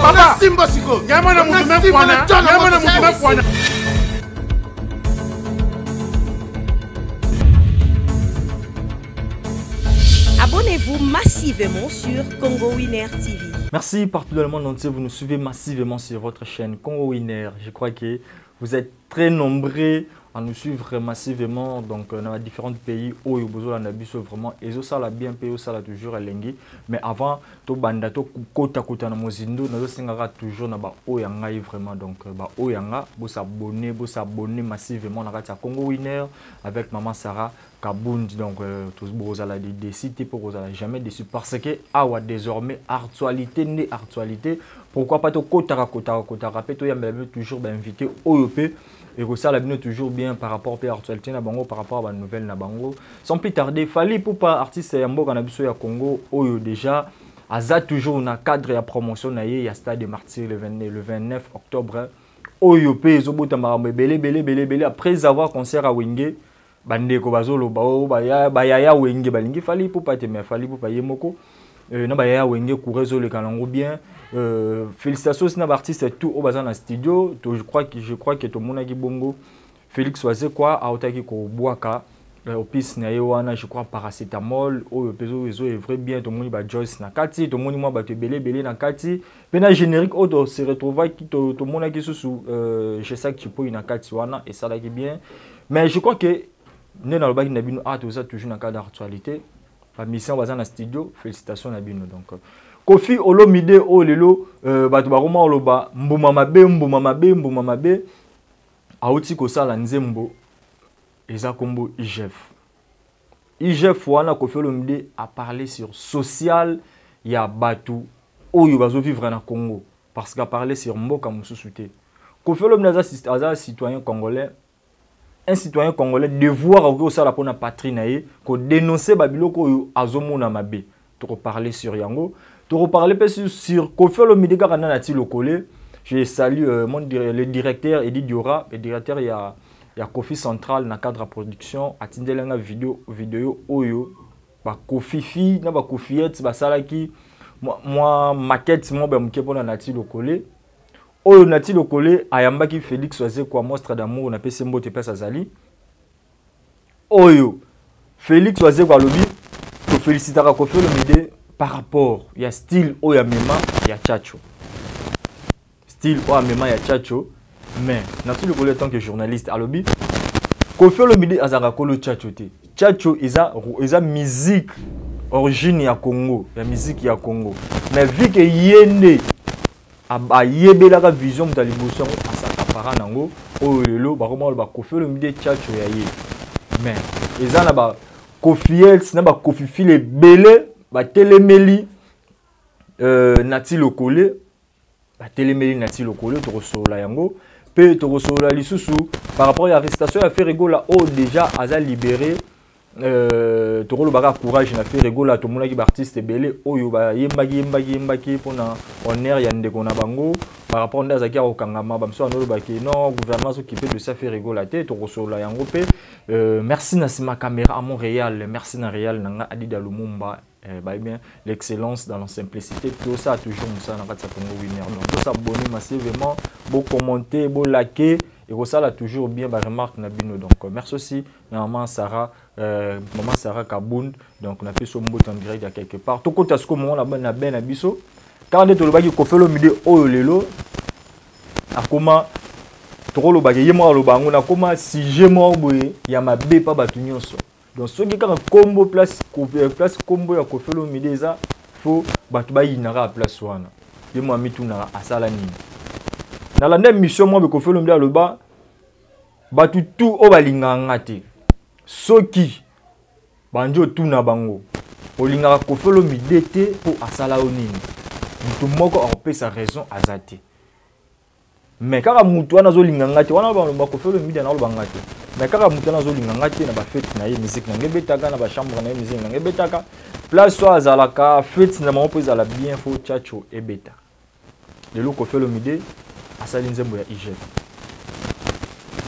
Papa. Simba sikoyo. Nyama na mutu me kwana. Nyama na mutu me kwana. Abonnez-vous massivement sur Congo Winner TV. Merci partout dans le monde entier, vous nous suivez massivement sur votre chaîne Congo Winner. Je crois que vous êtes très nombreux à nous suivre massivement donc euh, dans différents pays oyo bozolanda biso vraiment ezosala bien mpe ezosala toujours elengi. Mais avant tobanda tokota kota na mozindo, nazosengaka toujours na baoyo ya ngai vraiment. Donc euh, baoyo ya nga bosabonne, bosabonne massivement na kati ya Congo Winner avec maman Sarah Kabundi. Donc euh, bozala déçu te mpo kozala jamais déçu parce que awa désormais actualité nde actualité. Pourquoi pas tokotaka kotaka kotaka mpe toyambela bino toujours bainvité oyo mpe ekosala bino toujours bien par rapport mpe actualité na bango, par rapport à banouvelle na bango. Sans plus tarder, Fally Ipupa, artiste ya mboka na biso ya Congo, oyo déjà aza toujours na cadre ya promotion na ye ya Stade de Martyr le 29, le 29 octobre, oyo mpe ezobota makambo ebele ebele ebele ebele. Après avoir concert à Wenge, bandeko bazoloba oyo bayaya Wenge balingi Fally Ipupa te, mais Fally Ipupa ye moko na bayaya Wenge courant ezoleka nango bien. Félicitations aussi na baartiste tout oyo baza na studio. To, je crois que tomonaki bongo Félix Wazekwa autaki kobwaka opus na ye wana, je crois Paracétamol, oyo mpe ezo œuvre bien. Tomoni bajoyce na kati, tomoni mwa bato ebele ebele na kati mpe na générique oyo tose retrouvaki, tomonaki susu Gesac Tshipoyi na kati wana, esalaki bien. Mais je crois que nde nalobaki na bino, ah, toza toujours na cadre d'actualité, bamission baza na studio, félicitations na bino. Donc Koffi Olomide oyo lelo bato bakoma koloba mbuma mabe, mbuma mabe, mbuma mabe, awuti kosala nzembo eza nkombo IGF. IGF wana, Koffi Olomide a parlé sur social ya bato oyo bazovivre na Congo, parce qu'a parlé sur mboka mosusu te. Koffi Olomide aza citoyen congolais. Un citoyen congolais, devoir akoki kosala mpona patrie na ye, kodénonce babiloko oyo azomona mabe. Tokoparle sur yango, tokoparle mpe sur Koffi Olomide kaka nda na ti lokole. Je salue le directeur Edi Diora, le directeur ya Kofi Central na cadre ya production, atindelenga video oyo bakofifi na bakofiete basalaki mwa maquette mwa ya moke mpona Nati Lokole. Oyo Nati Lokole ayambaki Félix Wazekwa, monstre d'amour, napesi mbote place azali. Oyo Félix Wazekwa alobi tofélicitaka Koffi Olomide par rapport ya style oyo amema ya Tchatcho, style oyo amema ya Tchatcho. Mais Nati Lokole, tant que journaliste, alobi Koffi Olomide azalaka kolo Tchatcho te. Tchatcho eza musique origine ya Congo, ya musique ya Congo, mais vu que ye nde ayebelaka vision moto ya liboso yango, asakapara nango. Oyo lelo bakoma koloba Koffi Olomide Tchatcho ya ye, mais eza na bakofiels na bakofifile ebele batelemeli Nati Lokole, batelemeli Nati Lokole. Tokosolola yango mpe tokosolola lisusu par rapport ya arrestation ya Ferre Gola oyo déjà aza libéré. Tokolobaka courage na Ferre Gola. Tomonaki baartiste ebele oyo bayembaki, yembaki, yembaki mpona honneur ya ndeko na bango par rapport nde azalaki akokangama. Bamosusu banolobaki non, gouvernement azokipe dossier Ferre Gola te. Tokosolola yango mpe. Merci na nsima caméra à Montréal, merci na Réal na nga Adida Lumumba. Bah bien, l'excellence dans la simplicité, tout ça toujours mosala na kati ya Congo Winner. Donc bosabonner massivement, bocommenter, boliker, ekosala toujours bien, baremarque na bino. Donc merci aussi na maman Sarah, maman Sarah Kabund. Donc na biso mbote en direct ya quelque part. Tokota siko mongo na ben na biso kaka nde tolobaki Koffi Olomide oyo lelo akoma, tokolobaki ye moko aloba yango, nakoma sujet moko boye ya mabe mpa bato nyonso. Donc soki kaka kombo, place kombo ya Koffi Olomide eza, fo bato bayinaka ya place wana. Ye mwa mitunaka asala nini. Nalanda émission moko, Koffi Olomide aloba bato tu oyo balingaka nga te, soki bandi otuna bango olingaka Koffi Olomide te mpo asala yo nini, motu moko akopesa raison aza te. Mais kaka motu wana azolinga nga te wana, baloba Koffi Olomide analoba nga te, mais kaka motu wana azolinga nga te, na bafete na ye musique na ngai ebetaka, na bachambre na ye musique na ngai ebetaka, place oyo azalaka fete na bango mpo ezala bien, fo Tchatcho ebeta. Lelo Koffi Olomide asali nzembo ya IGF.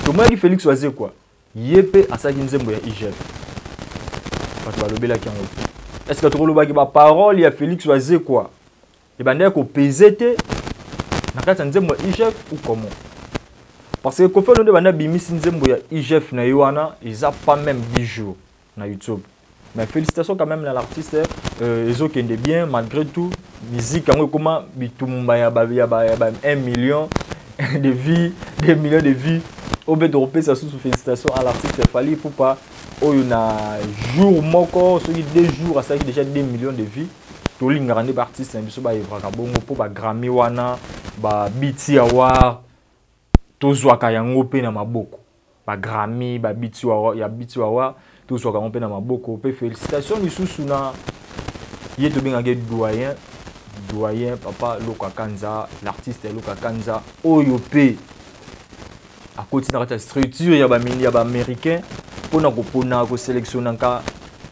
Tomonaki Félix Wazekwa, ye mpe asalaki nzembo ya IGF, bato balobelaki yango te. Est ce que tokolobaki baparole ya Félix Wazekwa ebandaki kopese te? Na kati ya nzembo ya IGF ou comment? Parce que Koffi Olomide banda bimisi nzembo ya IGF na ye wana, eza pas même 10 jours na YouTube. Mais félicitations quand même à l'artiste, ezokende bien malgré tout. Musique yango ekoma bitumba ya ba, ya ba, ya ba 1 million de vues, 2 millions de vues. Obe tokopesa susu félicitations à l'artiste Fally Ipupa oyo na jour moko soki 2 jours asalaki déjà 2 millions de vues. Tolingaka nde ba artiste na biso bayevraka bongo mpo ba Grammy wana, ba BET Award tozwaka yango mpe na maboko. Ba Grammy, ba BET Award, ya BET Award tozwaka yango mpe na maboko. Mpe félicitations lisusu na ye tobengaki doyen, doyen papa Loka Kanza, l'artiste Loka Kanza oyo mpe akoti na kati ya structure ya ba mini ya ba américain mpona kopona koselectionnaka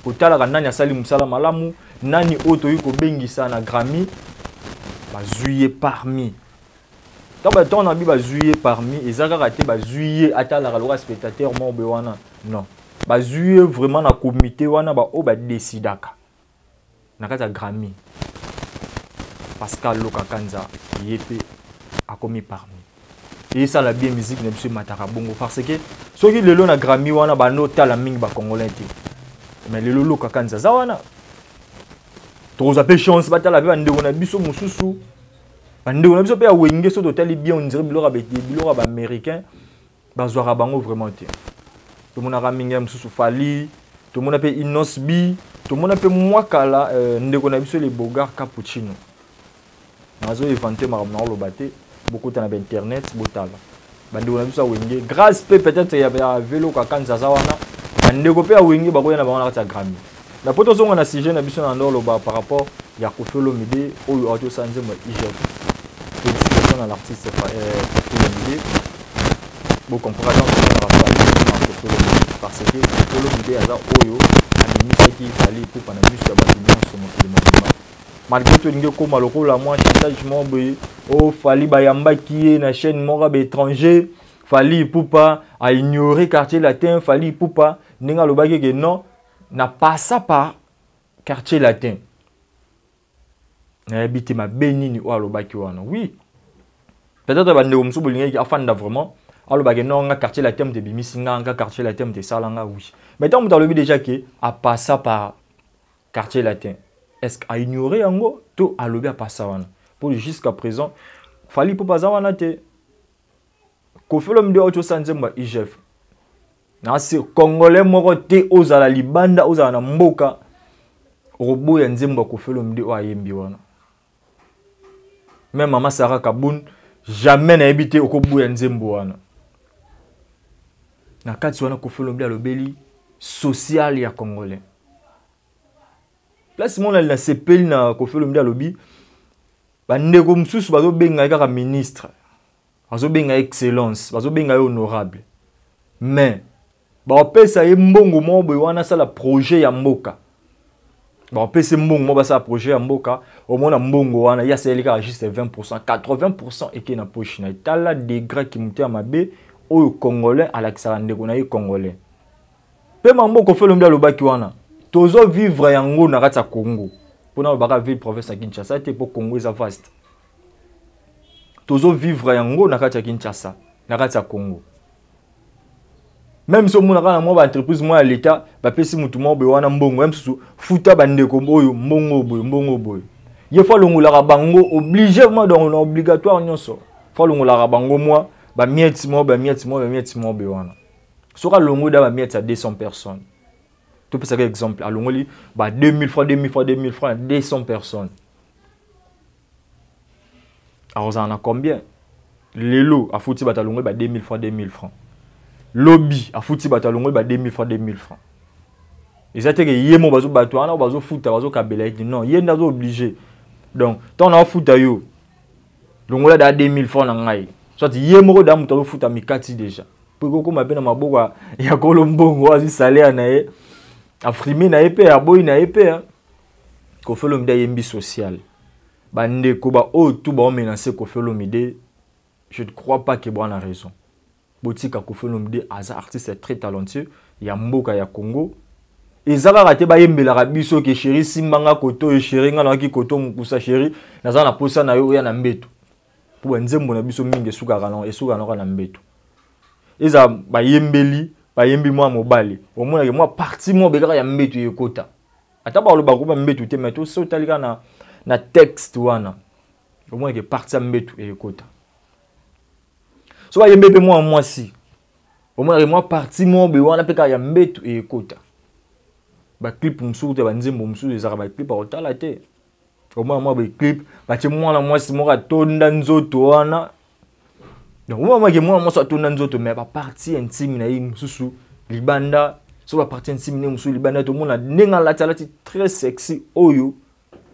kotalaka nani asali mosala malamu, nani oyo toyei kobengisa na Grammy, bazwi ye parmi. Ntango bato na bi bazwi ye parmi, eza kaka te bazwi ye atalaka lokola spectateur moko boye wana, non, bazwi ye vraiment na comité wana ba oyo badesidaka na kati ya Grammy. Pascal Loka Kanza ye mpe akomi parmi. Esala bien musique na biso emataka bongo parce que soki lelo na Grammy wana bando tala mingi ba congolais te, mais lelo Loka Kanza za wana tokozwa mpe chance batala mpe bandeko na biso mosusu, bandeko na biso mpe ya wenge. So totali bien, on dirait biloko ya biloko ya ba-américain bazwaka bango vraiment te. Tomonaka mingi ya mosusu Fally, tomona mpe Innoss B, tomona mpe mwa kala, ndeko na biso le Bogar Cappuccino. Nazo inventer makambo na oloba te, bokota na ba internet botala bandeko na biso ya wenge. Grâce mpe peut-être ya velo kakanza aza wana, bandeko mpe ya wenge bakoya na bango na kati ya Grammy. Na po tozonga na sujet na biso na ndo oloba par rapport ya Koffi Olomide oyo auti osala nzembo ya IGF. Félicitations na l'artiste Koffi Olomide. Bocomprendre na Fally na Koffi Olomide parce que Koffi Olomide aza oyo abimisaki Fally Ipupa na miso ya bato nyonso mokili mobimba. Malgré tout elingi ekóma lokola mwa chantage moko boye oyo Fally bayambaki ye na chaîne moko ya baétranger. Fally Ipupa aignoré Quartier Latin. Fally Ipupa ndenge alobaki ke non, na passa par Quartier Latin, nayebi te mabe nini oyo alobaki wana. Oui, peut-être bandeko mosusu bolingaki afanda vraiment alobaki non, nga Quartier Latin moto ebimisi nga, nga Quartier Latin moto esala nga. Oui, mais ntango moto alobi déjà ke apassa par Quartier Latin, est-ce que aignoré yango to alobi apassa wana? Po jusqu'à présent Fally mpo baza wana te. Koffi Olomide oyo tosala nzembo ya IGF, nasi congolais moko te ozala libanda ozala na mboka okoboya nzembo ya Koffi Olomide oyo ayembi wana. Même mama Sarah Kabun, jamais nayebi te okoboya nzembo wana. Na kati wana Koffi Olomide alobeli social ya congolais. Place mona nasepeli na Koffi Olomide, alobi bandeko mosusu bazobenga ye kaka ministre, bazobenga ye excellence, bazobenga ye honorable, mais baopesa ye mbongo moko boye wana asala projet ya mboka. Baopesa ye mbongo moko basala projet ya mboka, omona mbongo wana ye asaleli kaka juste 20, 80 eke na poche na ye. Tala degré kimutu ya mabe oyo congolais alakisaka ndeko na ye congolais. Mpe mambo Koffi Olomide alobaki wana, tozovivre yango na kati ya Congo. Mpona alobaka ville province ya Kinshasa te, mpo Congo eza vaste. Tozovivre yango na kati ya Kinshasa, na kati ya Congo. Même so omonaka na mwa baentreprise mwa ya leta, bapesi motu moko boye wana mbongo ya mosusu, futa bandeko oyo mbongo boye, mbongo boye, ye fo alongolaka bango obligé vraiment. Donc na obligatoire nyonso fo alongolaka bango mwa bamiettes moko, bamiettes moko, bamiettes moko boye wana. Soki alongoli da bamiettes ya 200 personnes, topesaka exemple, alongoli ba 2000 francs, 2000 francs, 2000 francs ya 200 personnes, akozala na combien? Lelo afuti bato, alongoli ba 2000 francs, 2000 francs. Lobi afuti bato, alongoli ba 2000 francs, 2000 francs. Eza te ke ye mo bazo bato wana bazofuta, bazokabela ye te. Non, ye nde azo obligé. Donc ntango na afuta yo, longola da 2000 francs na ngai, soit ye moko da moto azofuta mikati déjà, po ekokóma mpe na maboko ya kolo mbongo, azwi salaire na ye, afrime na ye mpe aboyi na ye mpe. Koffi Olomide ayembi social. Bandeko baoyo tu baomenace Koffi Olomide, je ne crois pas ke bwana raison. Botika Koffi Olomide, aza artiste très talentueux ya mboka ya Congo. Eza kaka te bayembelaka biso ke chéri simbanga koto oyo, chéri nga nawaki koto mokusa, chéri naza na posa na yo oya na mbeto. Mpo banzembo na biso mingi esukaka na esukaka na mbeto. Eza bayembeli bayembi mwa mobali, omonake mwa partie mwa bekaka ya mbeto ekota. Ata baloba ko mbeto te, mais to so otali kaka na texte wana, omonake partie ya mbeto ekota. So bayembi mpe mwa mwasi, omonake mwa partie mwa be wana mpe kaka ya mbeto ekota. Baclip mosusu te, banzembo mosusu ezalaka baclip akotala te. Omona mwa baclip batie mwana mwasi moko atonda nzoto wana. Donc omona mwake mwana mwasi atonda nzoto, mais bapartie intime na ye mosusu libanda. So bapartie intime na ye mosusu libanda, tomona ndenge alati, alati très sexy. Oyo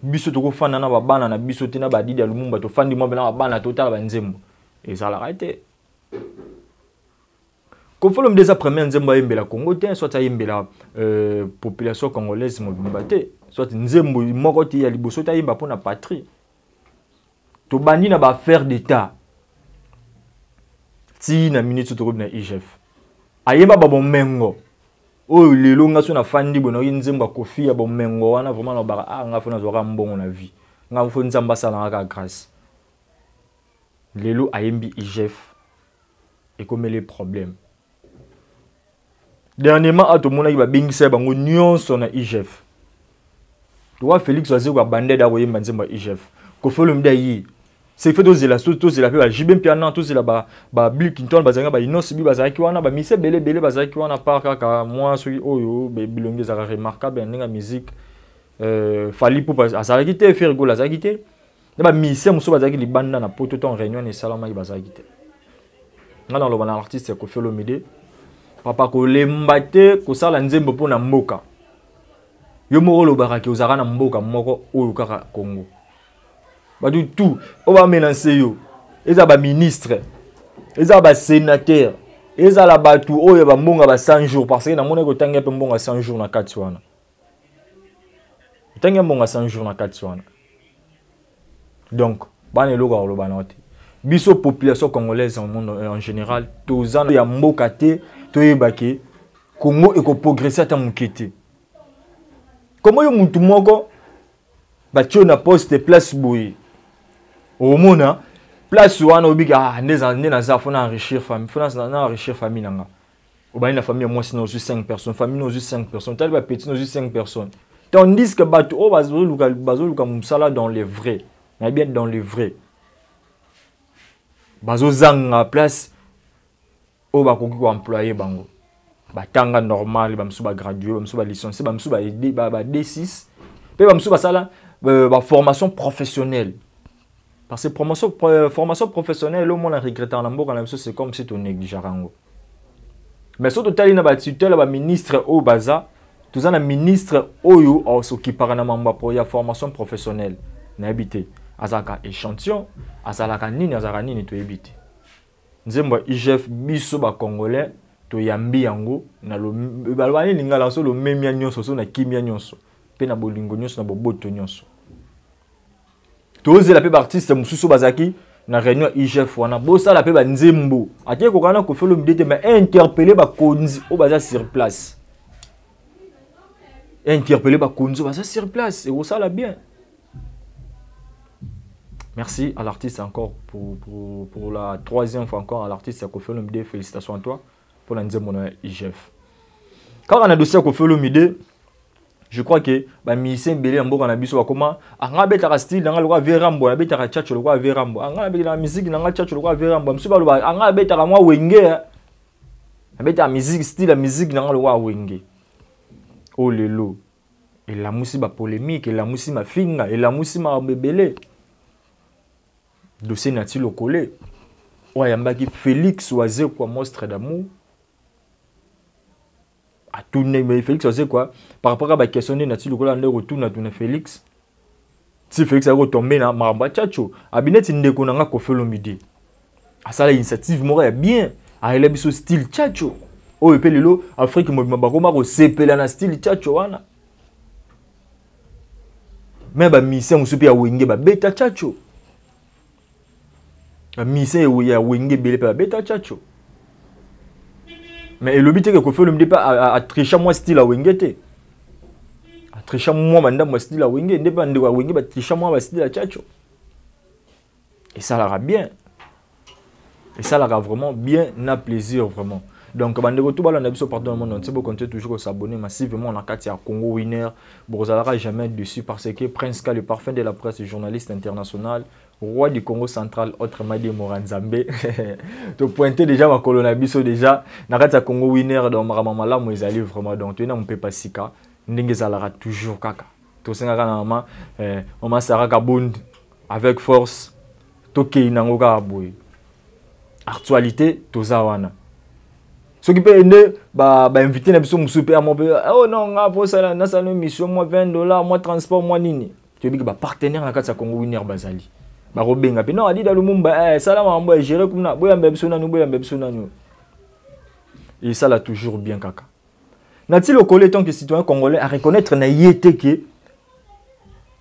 biso tokofanda na babana na biso te, na badidi ya Lumumba, tofandi mwa mpe na babana, totala banzembo ezalaka te. Koffi Olomide eza première nzembo ayembela Congo te, soit ayembela population congolaise mobimba te, soit nzembo moko te ya liboso te ayemba mpona patrie. Tobandi na baaffaire d'état ti na minute tokobi na IGF. Ayemba babomengo oyo lelo nga so nafandi boye, nayoki nzembo ya Koffi ya bomengo wana, vraiment nalobaka: ah, nga fo nazwaka mbongo na vie, nga fo Nzambe asalanga kaka grâce. Lelo ayembi IGF, ekomeli problème. Dernièrement awa tomonaki babengisa bango nyonso na IGF. Towa Félix Wazekwa abandede akoyemba nzembo ya IGF, Koffi Olomide aye. C'est fait, tozela so, tozela mpe ba JB Mpiana, tozela ba Bill Clinton bazalaki, ba Innoss'B bazalaki wana, bamise ebele ebele bazalaki wana, par kaka mwa soki oyo bilongi ezalaka remarquable na ndenge ya musique. Fally Ipupa azalaki te, Ferre Gola azalaki te, na bamusicien mosusu bazalaki libanda na Poto. Ntango réunion esalamaki, bazalaki te. Nga naloba na artiste ya Koffi Olomide: papa, kolemba te kosala nzembo mpo na mboka. Yo moko olobaka ke ozalaka na mboka moko oyo kaka Congo. Bato tout oyo bamenace yo, eza baministre, eza basénateur, ezala bato oyo bambonga ba 100 jours, parce que namonaki otangi mpe mbongo ya 100 jours na kati wana, otangi ya mbongo ya 100 jours na kati wana. Donc bana, eloko ya koloba na te, biso population congolaise en monde en général, toza ya mboka te. Toyeba ke Congo ekoprogresse ata moke te. Komo yo mutu moko batie na poste place boye, omona place wana, obiki: ah, nde naza fo na enrichir famille, fo na enrichir famille na nga. Obandi na famille ya mwasi na, ozwi 5 personnes, famille na, ozwi 5 personnes, tali bapeti na, ozwi 5 personnes, tandis que bato oyo bazoluka mosala dans les vrais, nayebi bien, dans les vrais, bazozanga place oyo bakoki koemployer bango. Batanga normal, bamosusu bagradue, bamosusu balicencie, bamosusu ba D6, mpe bamosusu basala baformation professionnelle, parce que formation professionnelle, omona regretter na mboka na biso, c'est comme si tonégligeaka yango. Mais so totali na batutele ya baministre oyo baza, toza na ministre oyo asokipaka na mambo ya formation professionnelle, nayebi te azalaka échantillon, azalaka nini, azalaka nini, toyebi te. Nzembo ya IGF, biso bacongolais toyambi yango na baloba nini, lingala so, lomemia nyonso, so na kimia nyonso, mpe na bolingo nyonso, na boboto nyonso. Tozela mpe baartiste mosusu bazalaki na réunion ya IGF wana, bosala mpe banzembo. Ate kokana na Koffi Olomide te, mais interpeller bakonzi oyo baza sur place, interpeller bakonzi oyo baza sur place, ekosala bien. Merci à l'artiste encore pour la troisième fois encore à l'artiste Koffi Olomide. Félicitations à toi pour la nzembo na IGF. Kaka na dossier ya Koffi Olomide, je crois que bamusicien ebele ya mboka na biso bakoma: anga abetaka style nanga lokola vieux Rambo, abetaka tchatcho lokola vieux Rambo, anga abetaka musique nanga tchatcho lokola vieux Rambo. Mosusu baloba: anga abetaka mwa Wenge, abetaka musique, style ya musique nanga lokola Wenge. Oyo lelo elamusi bapolémique, elamusi mafinga, elamusi makambo ebele. Dossier Nati Lokole oyo ayambaki Félix Wazekwa, Monstre d'amour, atune. Mais Félix Wazekwa, par rapport à baquestion nde Nati Lokola nde kotunatuna Félix, ti Félix akoki kotombe na makambo ya tchatcho, abi neti ndeko na nga Koffi Olomide asala initiative moko ya bien, ayela biso style tchatcho oyo mpe lelo Afrique mobima bakoma kosepela na style tchatcho wana. Me bamusicien mosusu mpe ya Wenge babeta tchatcho, bamusicien ya Wenge ebele mpe babeta tchatcho. Mais elobi te ke Koffi Olomide mpe atricha mwa style ya Wenge te, atricha mwa bandambo ya style ya Wenge nde mpe bandeko ya Wenge batricha mwa bastyle ya tchatcho, esalaka bien. Esalaka vraiment bien na plaisir vraiment. Donc bandeko tout balanda biso partout dans le monde entier, bocontinue toujours kos'abonner massivement na kati ya Congo Winner. Bozalaka jamais dessus parce que Prince K, le parfum de la presse, journaliste international, roi du Congo central, autrement dit Moranzambe. To pointer déjà makolo na biso déjà na kati ya Congo Winner, donc makambo malamu ezali vraiment. Donc toyena mopepa sika ndenge ezalaka toujours kaka. Tosengaka na mama, mama Sarah Kabund avec force, tokei nango kaka boye. Actualité toza wana. Soki mpe nde ba invité na biso mosusu mpe amo mpe, oh non, nga posala nasala émission, moi 20 $, moi transport, moi nini. Toyebi ke bapartenaire na kati ya Congo Winner bazali, bakobenga mpe non, Adida Lumumba, sala makambo ya gérer kuna, boyamba biso nanu, boyamba biso nanu, esala toujours bien kaka. Nati Lokole, tant que citoyen congolais, à reconnaître na ye te ke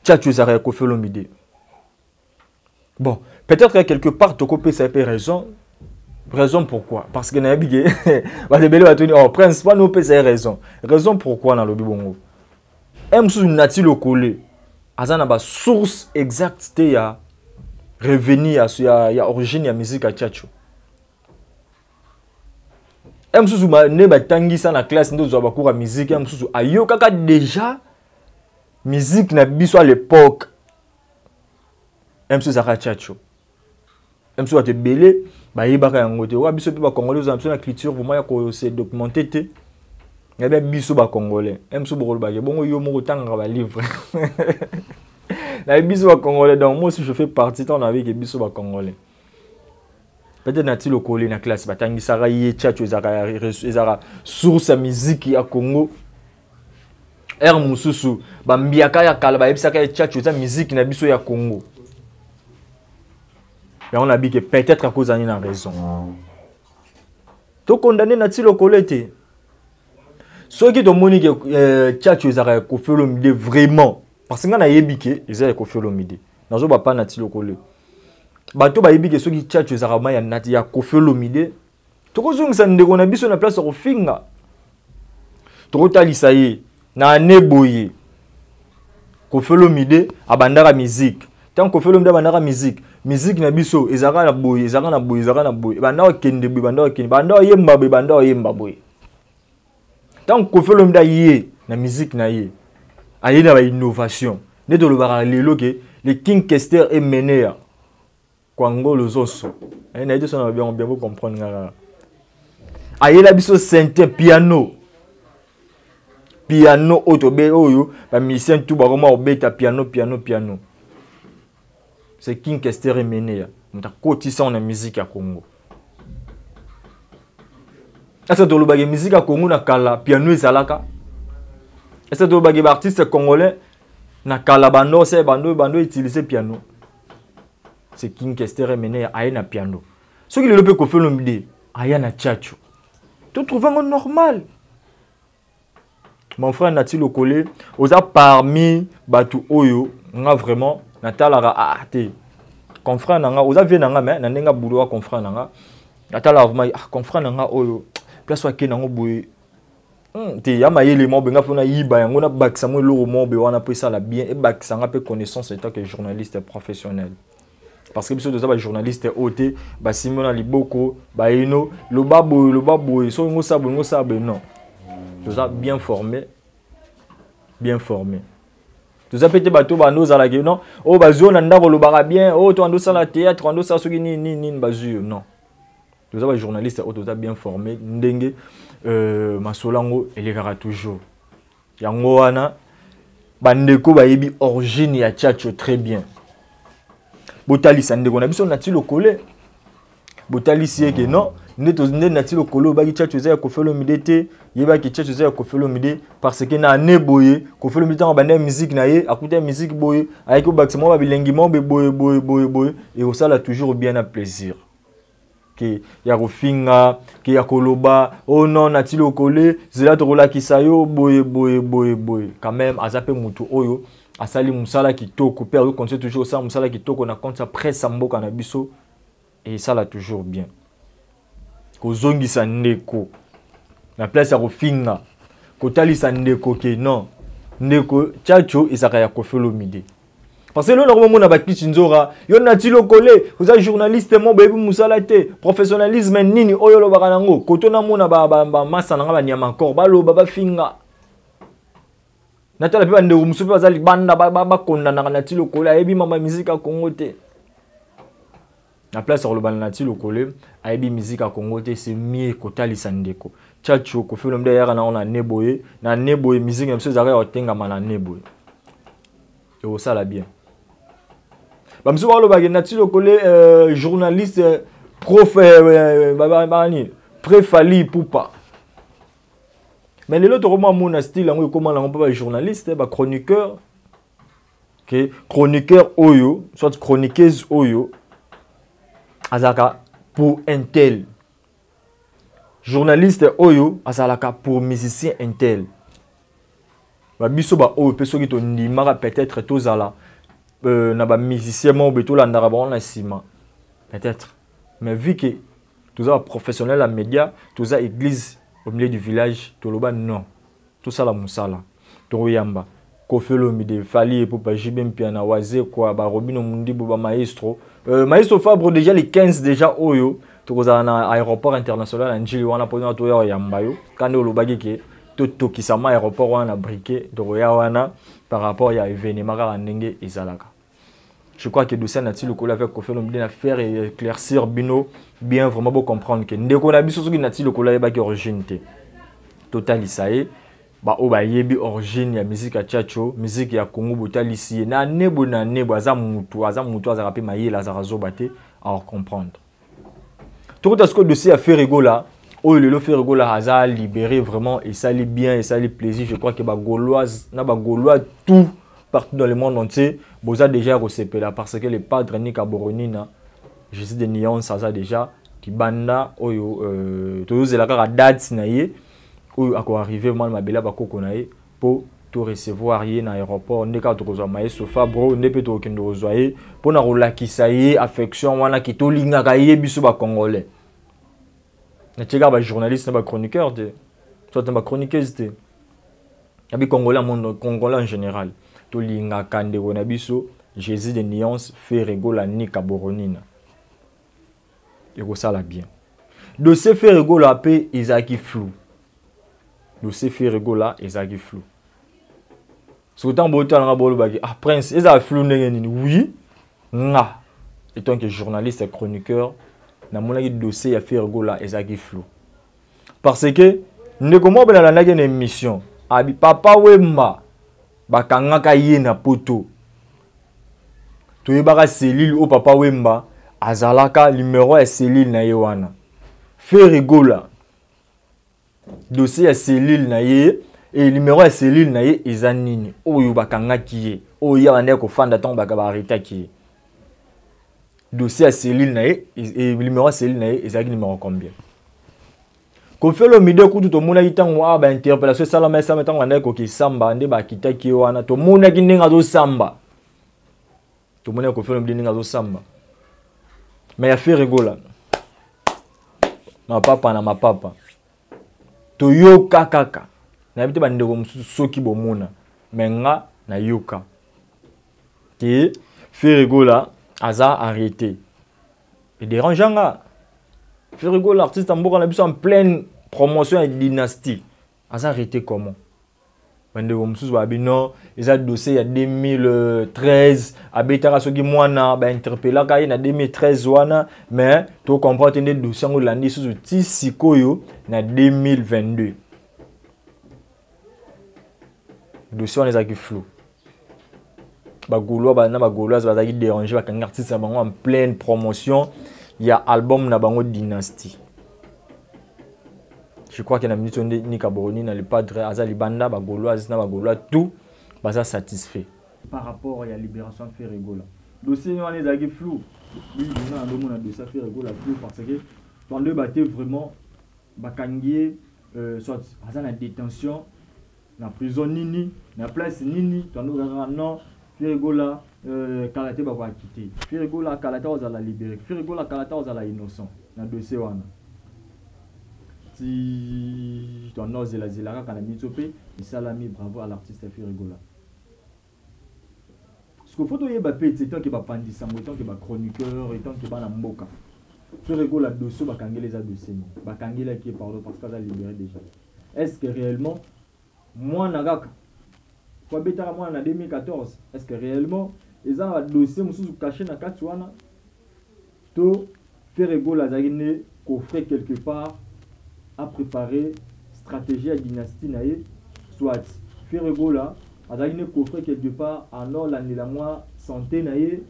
Tchatcho ezalaka ya Koffi Olomide. Bon, peut-être que quelque part tokopesa ye mpe raison. Raison pourquoi? Parce que nayebi ke bato ebele batuni, oh Prince, wana opesa ye raison. Raison pourquoi nalobi bongo? E mosusu Nati Lokole aza na basource exacte te ya revenu ya origine ya musique ya Tchatcho. E mosusu nde batangisa na classe, nde ozwa bacours ya musique. E mosusu ayokaka déjà musique na biso à l'époque. E mosusu ezalaka Tchatcho. E mosusu bato ebele bayebaka yango te. Oka biso mpe bacongolais ozala biso na culture vraiment ya kose documenter te. Nayebi biso bacongolais, e mosusu bokolobake bongo yo moko otangaka balivre. Nayebi biso bacongolais, donc moi aussi je fais partie. Ntango nayebike biso bacongolais, peut-être Nati Lokole na classe batangisaka ye Tchatcho ezalaka source ya musique ya Congo. Ere mosusu bambiaka ya kala bayebisaka ye Tchatcho eza musique na biso ya Congo. Yango nabi ke peut-être akozali na raison. Tokondane Nati Lokole te. Soki tomoni ke Tchatcho ezalaka ya Koffi Olomide vraiment, parce que ngai nayebi ke eza ya Koffi Olomide, nazoba pa Nati Lokole. Bato bayebi ke soki Tchatcho ezalaka ma ya Nati, ya Koffi Olomide, tokozongisa ndeko na biso na place ya kofinga. Tokotalisa ye na ane boye Koffi Olomide abandaka musique. Ntango Koffi Olomide abandaka musique, musique na biso ezalaka na boye, ezalaka na boye, ezalaka na boye, banda okende boye, banda okende, banda oyemba boye, banda oyemba boye. Ntango Koffi Olomide aye na musique na ye, aye na bainnovation nde tolobaka lelo ke le King Kester Emeneya Kwangolo Zoso. Nayebi te so na bien bien comprendre nga kaka. Ayela biso synthé, piano, piano oyo tobe oyo bamusicien tout bakoma kobeta piano, piano, piano. C'est King Kester Emeneya moto akotisa na musique ya Congo. Ese tolobaki musique ya Congo na kala piano ezalaka? Ese tolobaki baartiste congolais na kala bando se bando utiliser piano? C'est King Kester Emeneya aye na piano. Soki lelo mpe Koffi Olomide aya na Tchatcho, totrouve yango normal. Mon frère Nati Lokole, oza parmi bato oyo nga vraiment natalaka. Ah te, confrère na nga, oza vie na nga, mais na ndenge bulo wa confrère na nga, natalaka vraiment, ah, confrère na nga oyo, place oyo akende yango boye, te ya mayele moko benga mpona yiba yango, nabakisa mo eloko moko boye wana mpo esala bien, ebakisa nga mpe connaissance en tant que journaliste professionnel. Parce que biso toza bajournaliste oyo te basimbi na liboko bayino, loba boye, loba boye, soki ngosala boye, ngosala boye. Non, toza bien formé, bien formé. Toza mpe te bato bando ozalaki non, oyo bazwi oyo na ndako olobaka bien, oyo to ando osala théâtre, ando osala soki nini nini nini, bazwi yo. Non, toza bajournaliste oyo toza bien formé. Ndenge masolo yango elekaka toujours, yango wana bandeko bayebi origine ya Tchatcho très bien. Botalisa ndeko na biso Nati Lokole, botalisi ye ke non, nde Nati Lokole obaki Tchatcho eza ya Koffi Olomide te. Yebaki Tchatcho eza ya Koffi Olomide parce que na ane boye Koffi Olomide, ntango abanda musique na ye, akuta ya musique boye, ayaki kobakisa mwa babilengi mwa boye boye boye boye. Ekosala toujours bien na plaisir ke ya kofinga, ke ya koloba, oh non, Nati Lokole, zela tokolakisa yo boye boye boye boye. Quand même aza mpe motu oyo asali mosala kitoko mpe azocontinue toujours kosala mosala kitoko na compte ya presse ya mboka na biso. Esala toujours bien kozongisa ndeko na place ya kofinga, kotalisa ndeko ke non, ndeko, Tchatcho ezalaka ya Koffi Olomide. Parce que lelo nakomomona bakiti nzora yo Nati Lokole, oza journaliste mo boyebi mosala te, professionnalisme nini oyo olobaka nango koto. Namona bamasa na nga banyama encore baloba, bafinga. Natala mpe bandeko mosusu mpe baza libanda, bakondanaka Nati Lokole ayebi mama musique ya Congo te. Na place ya koloba na Nati Lokole ayebi musique ya Congo te, c'est mieux kotalisa ndeko Tchatcho Koffi Olomide ayaka nango na ne boye na ne boye. Musique na biso ezalaka ya kotengama na ne boye, ekosala bien. Bamosusu balobaki Nati Lokole journaliste prof bani pré Fally Ipupa. Mais lelo tokoma mona style yango ekóma nango mpe bajournaliste, bachroniqueur, ke chroniqueur oyo soit chroniqueuse oyo azalaka pour un tel, journaliste oyo azalaka pour musicien un tel. Babiso baoyo mpe soki tondimaka peut-être tozala na bamusicien moko boye, tolandaka bango na nsima peut-être. Mais vu que toza baprofessionnel ya média, toza église au milieu du village, toloba non, tosala mosala. Tokoyamba Koffi Olomide, Fally Ipupa, JB Mpiana, Wazekwa, barobino Mundibu, bamaestro maestro Fabre déjà les 15 déjà oyo tokozala na aéroport international ya Njili wana mpona toya koyamba yo. Kandi olobaki ke totokisama aéroport wana na briquet, tokoya wana par rapport ya événement kaka ndenge ezalaka. Je crois que dossier Nati Lokole avec Koffi Olomide na faire éclaircir bino bien, vraiment bo comprendre que ndeko na biso, soki Nati Lokole ayebaki origine te, totalisa ye. Baoyo bayebi origine ya musique ya Tchatcho, musique ya Congo, botalisi ye na nebo na nebo. Aza mutu, aza mutu, azalaka mpe mayele, azalaka zoba te, acomprendre. Tokota sikoyo dossier ya Ferre Gola oyo lelo Ferre Gola aza libéré. Vraiment esali bien, esali plaisir. Je crois que bagauloise na bagaulois tout partout dans le monde entier boza déjà kosepela, parce que le padre Nika Boronina, Jésus de Nuance, aza déjà kibanda oyo tozozela kaka date na ye oyo akoarrive mwana mabele ya bakoko na ye mpo torecevoir ye na aéroport. Nde kaka tokozwa maestro Fabro, nde mpe tokokende kozwa ye mpona kolakisa ye affection wana ke tolingaka ye biso bacongolais. Natie kaka bajournaliste na bachroniqueur te, soit na bachroniqueuse te, nabi congolais, monde congolais en général, tolingaka ndeko na biso Jésus de Nuance, Ferre Gola Nika Boronina. Ekosala bien. Dossier Ferre Gola mpe ezalaki flou. Dossier Ferre Gola ezalaki flou. Soki ntango botalanga, bolobaki: "Ah prince, ezala flou ndenge nini?" Oui, nga étant que journaliste chroniqueur, namonaki dossier ya Ferre Gola ezalaki flou, parce que ndeko moko mpe nalandaki na émission abi Papa Wemba bakangaka ye na Poto. Toyebaka cellule oyo Papa Wemba azalaka, numéro ya cellule na ye wana. Ferre Gola, dossier ya cellule na ye e numéro ya cellule na ye eza nini oyo bakangaki ye, oyo ye bandaki kofanda ntango baarrêtaki ye? Dossier ya cellule na ye e numéro ya cellule na ye ezalaki numéro combien? Koffi Olomide kutu tomonaki ntango awa bainterpellation esalama, esalama ntango bandaki kokesamba nde bakitaki ye wana. Tomonaki ndenge azosamba, tomonaki Koffi Olomide ndenge azosamba. Mais ya Ferre Gola, mapapa na mapapa, toyoka kaka. Nayebi te bandeko mosusu soki bomona, me nga nayoka ke Ferre Gola aza arrêté, edérange nga. Ferre Gola, artiste ya mboka na biso, en pleine promotion ya Dynastie, aza arrêté comment? Bandeko mosusu babi non, eza dossier ya 2013, abetaka soki mwana, bainterpellaka ye na 2013 wana. Mais tocomprendre te nde dossier yango elandi lisusu ti sikoyo na 2022. Dossier wana ezalaki flou. Bagaulois na bagauloise bazalaki dérange, bakangi artiste na bango en pleine promotion ya album na bango Dynastie. Je crois que na minute oyo nde Nika Boroni na le padre aza libanda, bagauloise na bagaulois tout baza satisfait par rapport ya libération Ferre Gola. Dossier wana ezalaki flou. Oui, nga ndomona dossier Ferre Gola flou, parce que toandoyeba te vraiment bakangi ye soit aza na détention na prison nini, na place nini. Toando kaka non, Ferre Gola kala te bakoakite Ferre Gola, kala te ozala libéré, Ferre Gola kala te ozala innocent na dossier wana. Ti toanda ozelazela kaka na minute mpe esalami. Bravo à l'artiste Ferre Gola. Que faut toyeba mpe ti etant que bapandisango, etant que bachroniqueur, etant que bana mboka, Ferre Gola, dossier bakangeli eza dossier nini bakangelaki ye? Pardon, parce que aza libéré déjà. Est ce que réellement mwana kaka po abetaka mwana na 2014, est ce que réellement eza na badossier mosusu caché na kati wana, to Ferre Gola azalaki nde coffre quelque part a préparé stratégie ya dynastie na ye, soit Ferre Gola azalaki nde coffre quelque part anolandela mwa santé na ye,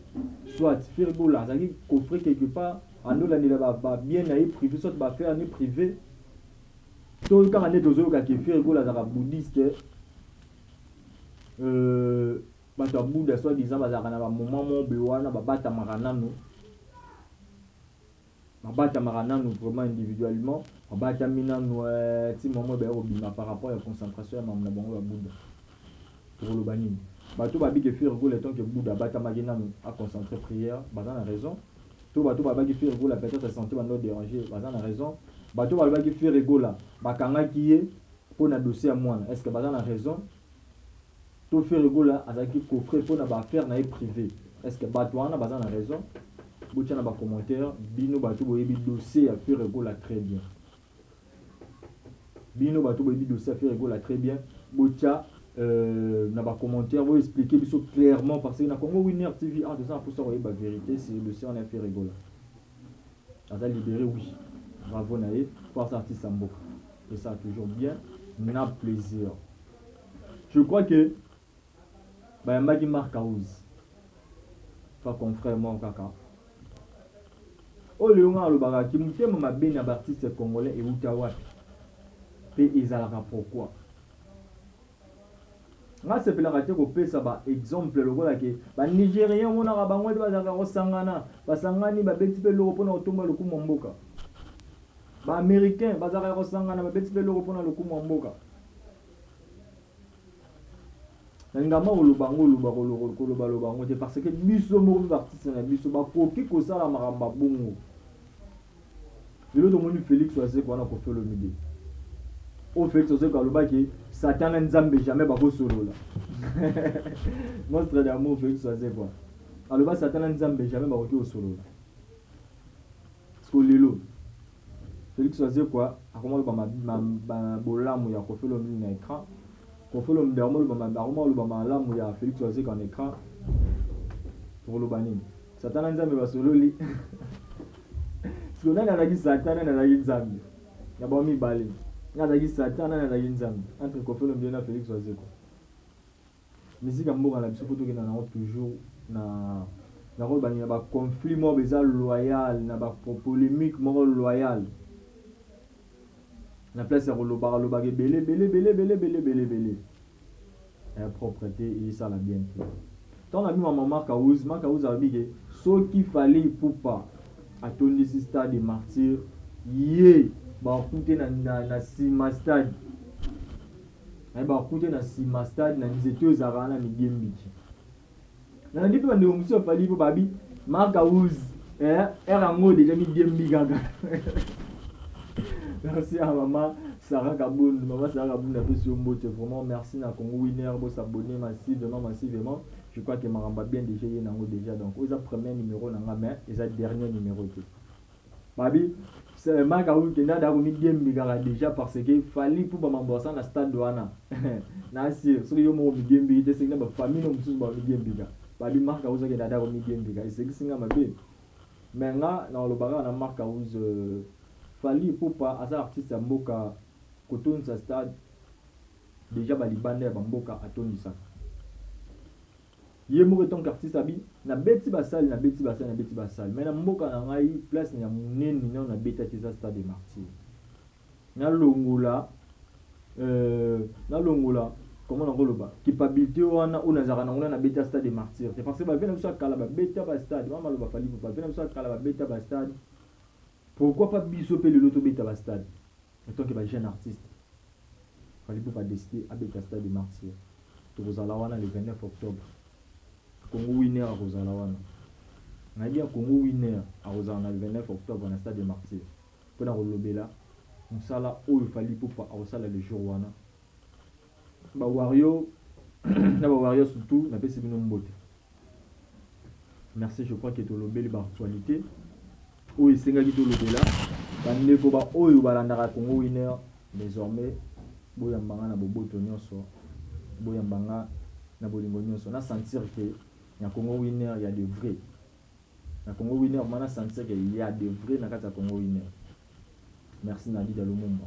soit Ferre Gola azalaki coffre quelque part anolandela babien na ye privé, soit baaffaire ne privé, to kaka nde tozoyoka ke Ferre Gola azalaka bouddhiste, bato ya Bouddha soit disant bazalaka na bamoment moko boye wana babatamaka nano, babatamaka nanu vraiment individuellement, babatami nanu ti moko baya kobima par rapport ya concentration ya mamu na bango ya Bouddha. Tokoloba nini? Bato babiki Ferre Gola tant que Bouddha abatamaki nanu, aconcentré prière, baza na raison, to bato babaki Ferre Gola peut-être santé bando déranger, baza na raison? Bato balobaki Ferre Gola bakangaki ye mpo na dossier ya mwana, est ce que baza na raison, to Ferre Gola azalaki coffre mpo na baaffaire na ye privé, est ce que bato wana baza na raison? Botia na bacommentaire, bino bato boyebi dossier ya Ferre Gola très bien. Bino bato boyebi dossier ya Ferre Gola très bien, botia na bacommentaire, boexpliquer biso clairement, parce que na Congo Winner TV ah, toza na mposa koyeba vérité sur dossier wana ya Ferre Gola. Aza libéré, oui, bravo na ye, po aza artiste ya mboka, et ça toujours bien na plaisir. Je crois que bayambaki Mark House fa confrère moko kaka oyo lelo nga alobaka ki motema mabe na baartiste congolais euta wapi mpe ezalaka pourquoi. Nga sepelaka te kopesa baexemple lokola ke banigérien, omonaka bango ete bazalaka kosangana, basangani, babeti mpe eloko mpona kotomba lokumu ya mboka. Baaméricain bazalaka kosangana, babeti mpe eloko mpona lokumu ya mboka. Nalingaka koloba yango, oloba kolobaloba yango te, parce que biso moko mpe baartiste na biso bakoki kosala makambo ya bongo. Lelo tomoni Félix Wazekwa wana, Koffi Olomide, oyo Félix Wazekwa alobaki Satan na Nzambe jamais bakosolola. Monstre d'amour Félix Wazekwa aloba Satan na Nzambe jamais bakoki kosolola. Parce que lelo Félix Wazekwa akoma loba bolamu ya Koffi Olomide na écran, Koffi Olomide akoma loba malamu ya Félix Wazekwa na écran. Tokoloba nini? Satan na Nzambe basololi? Siko nani azalaki Satan, nani azalaki Nzambe na bango mibale? Nani azalaki Satan, nani azalaki Nzambe entre Koffi Olomide na Félix Wazekwa? Misika ya mboka na biso, mpo tokenda nango toujours na nakoloba nini, na baconflit moko eza loyal, na bapolémique moko loyal, na place ya kolobaka lobaka ebele ebele ebele ebele ebele ebele ebele ya propre te, esala bien te. Ntango na bima Mark House, Mark House alobi ke soki Fally Ipupa atondisi Stade Martyr, ye bakute na nsima stade, aye bakute na nsima stade na nzete oyo ezalaka wana migembiki. Nalandi mpe bandeko mosusu ya Fally mpo babi Mark House ere yango deja migembi kaka. Merci à mama Sarah Kabund. Mama Sarah Kabund apesi yo mbote, vraiment merci. Na Congo Winner, bosabonner massivement, massivement. Je crois que makambo bien déjà ye nango déjà. Donc oyo eza premier numéro na nga, mais eza dernier numéro te. Babi Mark House kenda da komigembi kaka déjà, parce que Fally mpo bamambo asala na stade wana na asire, soki yo moko migembiki te, soki na bafamille no mosusu bamigembika. Babi Mark House akenda da komigembika, esekisi nga mabe. Mais nga na koloba kaka na Mark House, Fally Ipupa aza artiste ya mboka. Kotondisa stade déjà, balibanda ya bamboka atondisaka. Ye moko etant artiste abi nabeti basali, nabeti basali, nabeti basali, mais na mboka na ngai, place ya monene nano nabetaki eza Stade de Martyr. Nalongola comment nakoloba capacité wana oyo nazalaka nango na nabeta Stade de Martyr te, parce que bavie na biso ya kala babeta bastade. Mama maloba Fally Ipupa, bavie na biso ya kala babeta bastade, pourquoi pas biso mpe lelo tobeta bastade en tant que bajeune artiste? Fally Ipupa décidé abeta Stade de Martyr. Tokozala wana le 29 octobre. Congo Winner akozala wana. Nayebi ya Congo Winner akozala na le 29 octobre na Stade de Martyr mpona kolobela mosala oyo Fally Ipupa akosala le jour wana. Bawario na bawario surtout, napesi bino mbote. Merci, je crois que tolobeli ba actualité oyo esengaki tolobela. Bandeko ba oyo balandaka Congo Winner, désormais boyamba nga na boboto nyonso, boyamba nga na bolingo nyonso. Na sentir que na Congo Winner ya de vrai, na Congo Winner ma na sentir que ya de vrai na kati ya Congo Winner. Merci Nadida Lumumba.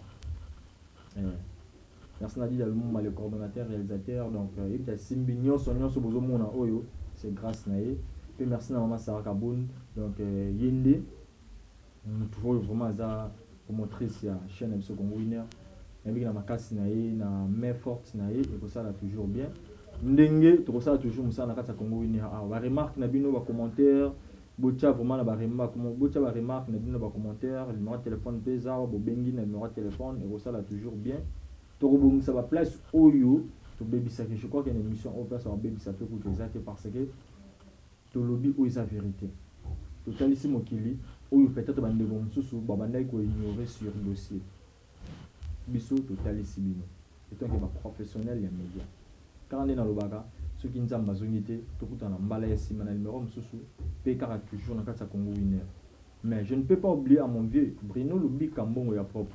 Merci Nadida Lumumba, le coordonnateur réalisateur. Donc yebita simbi nyonso nyonso bozomona oyo, c'est grâce na ye. Pe merci na mama Sarah Kaboun. Donc yende mutu oyo vraiment aza promotrice ya chaîne ya biso Congo Winner. Nayebiki na makasi na ye, na main forte na ye, ekosala toujours bien. Ndenge tokosala toujours mosala na kati ya Congo Winner. Ah, ba remarque na bino, ba commentaire, botia vraiment na ba remarque, botia ba remarque na bino na ba commentaire, numéro de téléphone pe eza awa, bobengi na numéro de téléphone, ekosala toujours bien. Tokobongisa ba place oyo tobebisaki. Je crois que na émission oyo place babebisa pe kutu eza te, parce que tolobi oyo eza vérité. Totalisi mokili oyo peut-être bandeko mosusu babandaki koignorer sur dossier. Biso totalisi bino etant que ba professionnel ya média. Kaka nde nalobaka, soki Nzambe azongi te, tokutana mbala ya nsima na numéro mosusu pe kaka toujours na kati ya Congo Winner. Mais je ne peux pas oublier à mon vieux Bruno Lubika mbongo ya propre.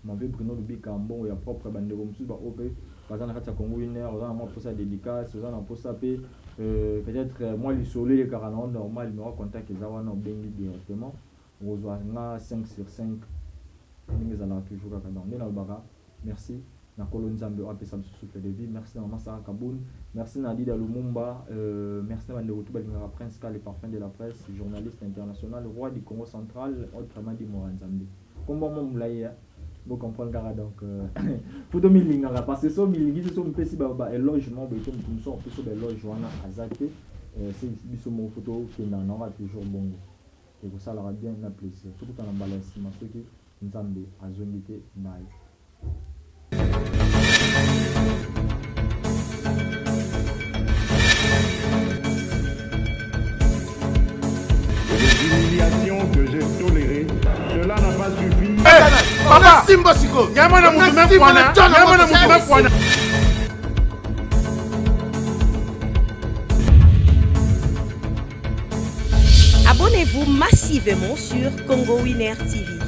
Mon vieux Bruno Lubika mbongo ya propre, bandeko mosusu ba oyo pe baza na kati ya Congo Winner, oza na mwa posa ya dédicace, oza na posa pe peut-être mwa lisolo elekaka na normal, numéro contact eza wana, obengi directement, okozwa nga 5 sur 5 ndenge ezalaka toujours kaka. Donc nde nalobaka merci na Kolo Nzambe oyo apesa biso souffle de vie. Merci na mama Sarah Kaboun, merci na Adida Lumumba, merci na bandeko tout balingaka Prince K, le parfum de la presse, journaliste international, roi du Congo central, autrement dit Mora Nzambe. Kombo mo mulaye ya bo comprendre kaka. Donc faut to milingaka, parce que so milingi so mpesi ba éloge mo boye to mutu mosusu apesi ba éloge wana aza te. C'est biso moko faut tokendaka na yango toujours bongo, ekosalaka bien na plaisir. Tokutana mbala ya nsima soki Nzambe azongi te. Bye. Les humiliations que j'ai tolérées, cela n'a pas suffi. Papa, Simba siko. Nyama na mutu mekwana, nyama na mutu mekwana. Abonnez-vous massivement sur Congo Winner TV.